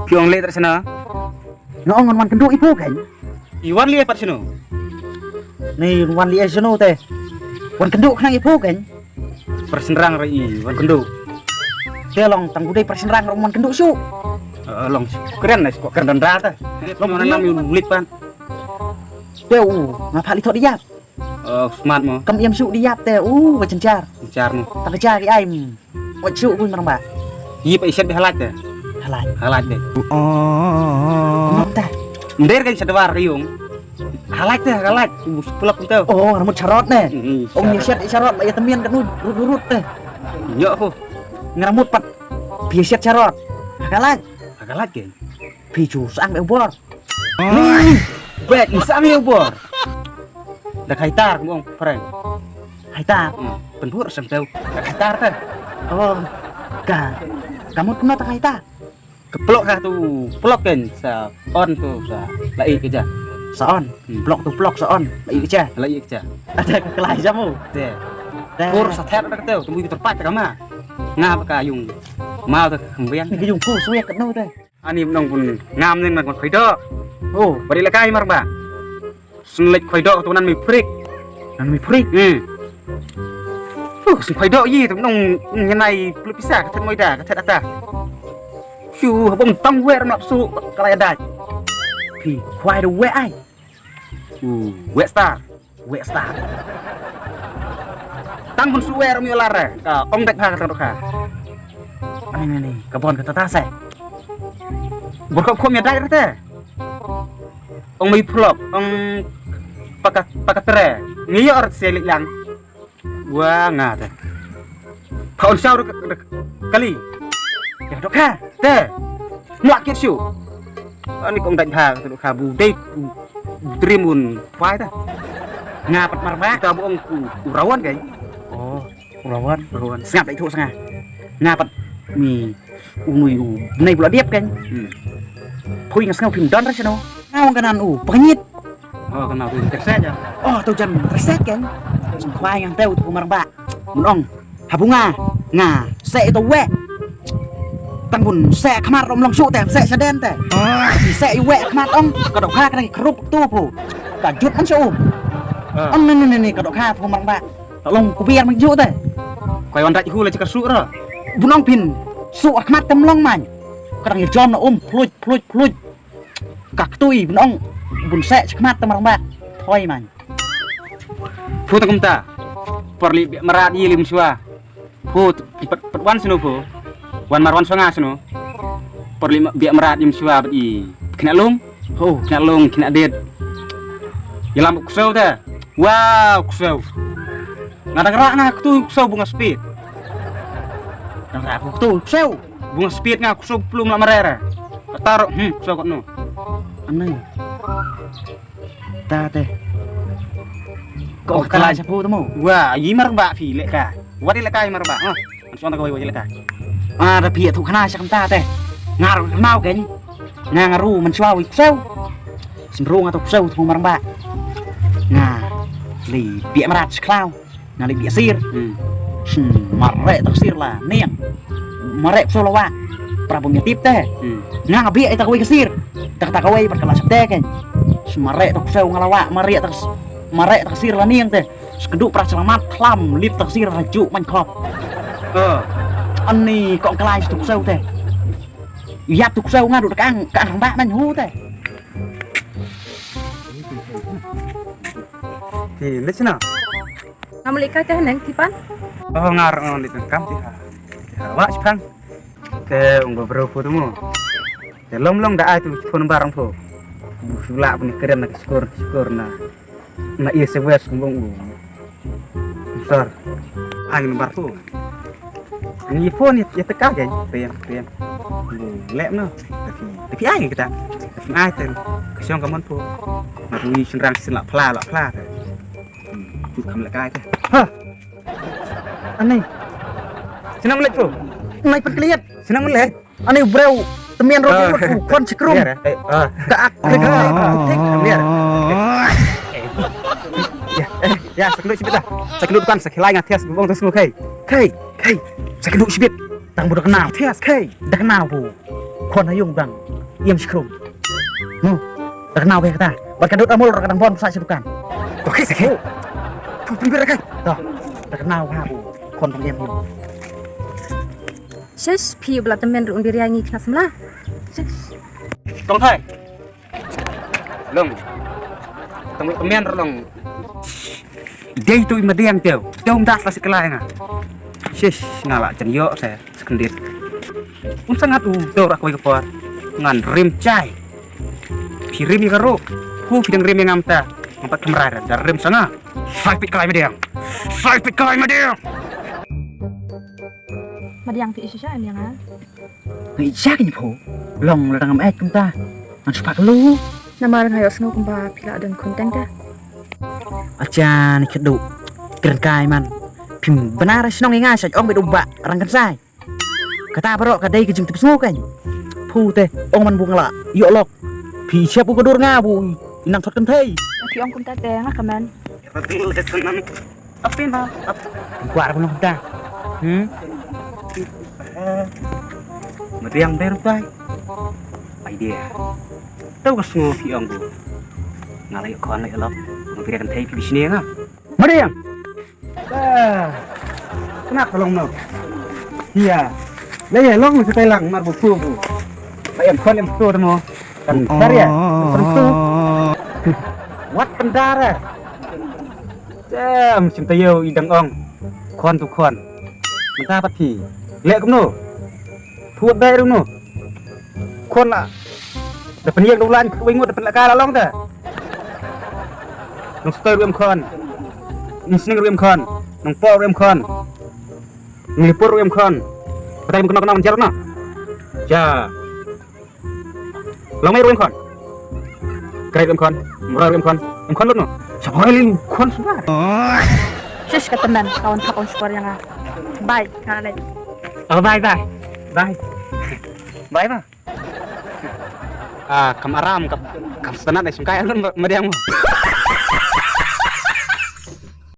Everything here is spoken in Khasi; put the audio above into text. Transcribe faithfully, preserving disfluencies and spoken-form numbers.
Phi ong leh tang shano? Nga ong ngan wan kynduh ïa phi kein. I wan leh pat shano? Ni wan leh shano te? Wan kynduh khnang ïa phi kein. Para shynrang ruh i wan kynduh. Te long tang u dei para shynrang ruh wan kynduh shuh. Eh, long shuh. Kren na shuh, kren don da ta. Long na nam ïa u lip pan. Te u, nga phah leit thok da ïap. Oh, smart mo. Kam ïam shuh da ïap te u, ba jynjar. Jynjar mo. Ta ka ja ki ai. Wat shuh u marang ba. Ïa pa i shet ba halait te. Halait. Halait te. Ngam ta. Nder kan shet war riung. Halait te, halait. U splok te. Oh, ngamut charot ne. Hmm, ong ïa shet charot ba ïa temian kan rut rut te. Yo ko. Ngamut pat. Phi shet charot. Halait. Halait ke. Phi ju sang be bor. Bek, sang ïa u bor. Da ka hitar, mong prank. Hitar? Hmm, pynbur sang teu. Da ka hitar te. Oh, ka. Ka mut kumno ta ka hitar? Ka plok ha tu, plok kan sa on tu sa la i ka ja. Sa on. Hmm. Plok tu plok sa on. La i ka ja. La i ka ja. Ada ka kelai jamu. Te. Te. Pur sa ther da ka teu, tu mui ka terpat ka ma. Nga ba ka yung. Mau ta ka kembiang. Ni ka yung ku suai ka no te. Ani mnong pun ngam ning nang khoi do. Oh, bari la kai mar ba. Snglet khoi do tu nan mi prik. Nan mi prik. Hmm. Uh, sng khoi do yi tu mnong nyanai plu pisa ka thet moida ka thet ata. Shu habong tang wer map su kalai dai. Phi khoi do we ai. Uh, we star. Wek star. Tang bun suwer mi lar ka ong dek ha ka tang ka. Ani ni ni ka bon ka tata sai. Bor ko ko mi dai rete. Ong mi plok ong paka paka tre. Ngi yor se lik lang. Wa nga te. Pha un sau kali. Ya dok ha. Te. Muak kit shu. Ani kong dai bha tu kha bu dei. Dream un pai ta. Nga pat mar ba ta bu ong ku rawan kai. Oh, rawan. Rawan. Sngap dai thu snga. Nga pat mi u nui u nei bula diap kai. Hmm. Phui nga snga pim don ra sino. Nga ong kanan u pengit. Oh, kana tu terset ya. Oh, tu jan terset kan. Sngkhwai ngan teu tu mar ba. Mun ong. Habu nga, nga seh ito wek. Tang bun seh khmat rom long suk te seh saden te. Seh i wek khmat ong ka dok ha ka nang krup tu pu. Ka jut man shu. Ong ni ni ni ka dok ha pu mang ba. Long ku biar mang ju te. Koi wan dai hu la cakar suk ra. Bun ong pin suk khmat tem long man. Ka dang jom na um pluj pluj pluj. Ka ktui bun ong bun seh khmat tem rang ba. Thoi man. Phu ta kumta. Por li biak mrad yi li mswa. Phu pat pat wan snu phu. Wan mar wan songa snu. Por li biak mrad yi mswa bat yi. Kena lung. Ho, kena lung kena det. Yalam ksew ta. Wow, ksew. Nga dang rak nga ktu ksew bunga speed. Dang rak ktu ksew. Bunga speed nga ksew plum la marera. Tar hmm ksew kot nu. Anai. Ta te. Ko kala sa pu temu. Wa, yi mar ba phi leka. Wa di leka yi mar ba. Ha. An shong ta ka wai wai leka. Ah, da phi tu khana sa kam ta te. Ngar mau ken. Nga ngaru man shwa wi ksew. Sin ru nga tu ksew tu mar ba. Nga li biak mrad sklau. Nga li biak sir. Hmm. Shin mare tak sir la niang. Mare ksew la wa. Pra bum ya tip te. Hmm. Nga nga biak ita kawai ka sir. Tak tak kawai pat kala sate ken. Shin mare tak ksew nga la wa mare tak mare tak sir la niang te. Skedu pra selamat klam lip tak sir raju man khop. Eh. Ani kok kelai tu ksew te. Ya tu ksew nga duk kang kang ba man hu te. Ti lechna. Ngam leh kai te neng tipan. Oh ngar ngon di tengkam ti ha. Ti ha wa chipang. Te ung ba bro pho tu mo. Te lom lom da ai tu phone barang pho. Bu sula pun keren na skur skur na. Na iya se wes kumbung u. Sor. Ai number pho. Ni phone ya teka ke. Pen pen. Lek no. Tapi tapi ai kita. Tapi ai ten. Kesiong kamon pho. Mari senrang sin la pla la pla. Chu kam lek kai te. Ha. Anai. Sinam lek tu. Nai perkeliat. Sinam lek. Anai breu. Temian roti mut kon sikrum. Ka ak klik klik. Temian. Ya, ya, saknu sibit dah. Saknu kan sakilai ngat tias bubong tu sungkai. Kai, kai. Saknu sibit. Tang budak kenal tias kai. Dak kenal bu. Kon ayung dang. Ïam shi khrum. Mo. Da kynmaw bha kata. Bad ka dud amul ruh ka dang bun sa sha dukan. To, khie sa khie. To, pynbit ra kai. To. Da kynmaw bha bu. Khun pang ïam mo. Shish, phi u ba la tymmen ruh un bi ria ngi khynnah samla. Shish. Tong Thai. Long. Tong tymmen ruh long. Dei tu i madiang teu. Teu mdas la sikla nga. Shish, nga la jan ïoh se. Skndit. Un sangat u dor ak wei ka por. Ngan rim chai. Phi rim ïa ka ruh. Hu phi dang rim ïa ngam ta. Ngam pat khamrai da rim sanga. Sai pit kalai madiang. Sai pit kalai madiang. Madiang phi isha sha ym ïa nga. Nga ïa ka ni phu. Long la dang ngam ai kumta. Ngan shu pak lu. Namar nga ïoh sngew kumba phi la don khun teng ta. Acha ni khadu. Kren kai man. Phim bana ra shnong ïa nga sha ong bit u ba rang kan sai. Kata baroh ka dei ka jingtip sngew kan. Phu te ong man bu ngla. Ïoh lok. Phi siap u ka dur nga bu. Inang sot kan thei. Phi ong kumta te nga kamen. Apin ha. Kwar bu nong da. Hmm. Madiang ber bai. Idea. Tau ka sngew phi ong bu. Nga la ïoh khon la ïoh lok. Nga phi kan thei phi bishni nga. Madiang. Ba. Kena ka long no. Iya. La ïa long sa tai lang mar bu pu bu. Ba em khon em tu mo. Kan dar ya. Kan tu. Wat pendar. Jam sim tayo i dang ong. Khon tu khon. Mynta pat phi. Leh kumno. Thuat dai ruh no. Khon la. Da pynïeng da u lain khwai ngut da pynlaka la long da. Nong Sutoi ruh em khon. Nong Sning ruh em khon. Nong Poh ruh em khon. Nong Lipur ruh em khon. Batai kno kno jal kno. Ja. Long Mei ruh em khon. Krai ruh em khon. Mura ruh em khon. Em khon lut no. Sa boi lin khon suba. Shish ka tymmen ka wan thak wan sukor ïa nga. Bye, nga leit. Oh, bye, bye. Bye. Bye, bye. Ah, kam aram, kam, kam sngewtynnat, ai sngewkai alun ma, madiang mo.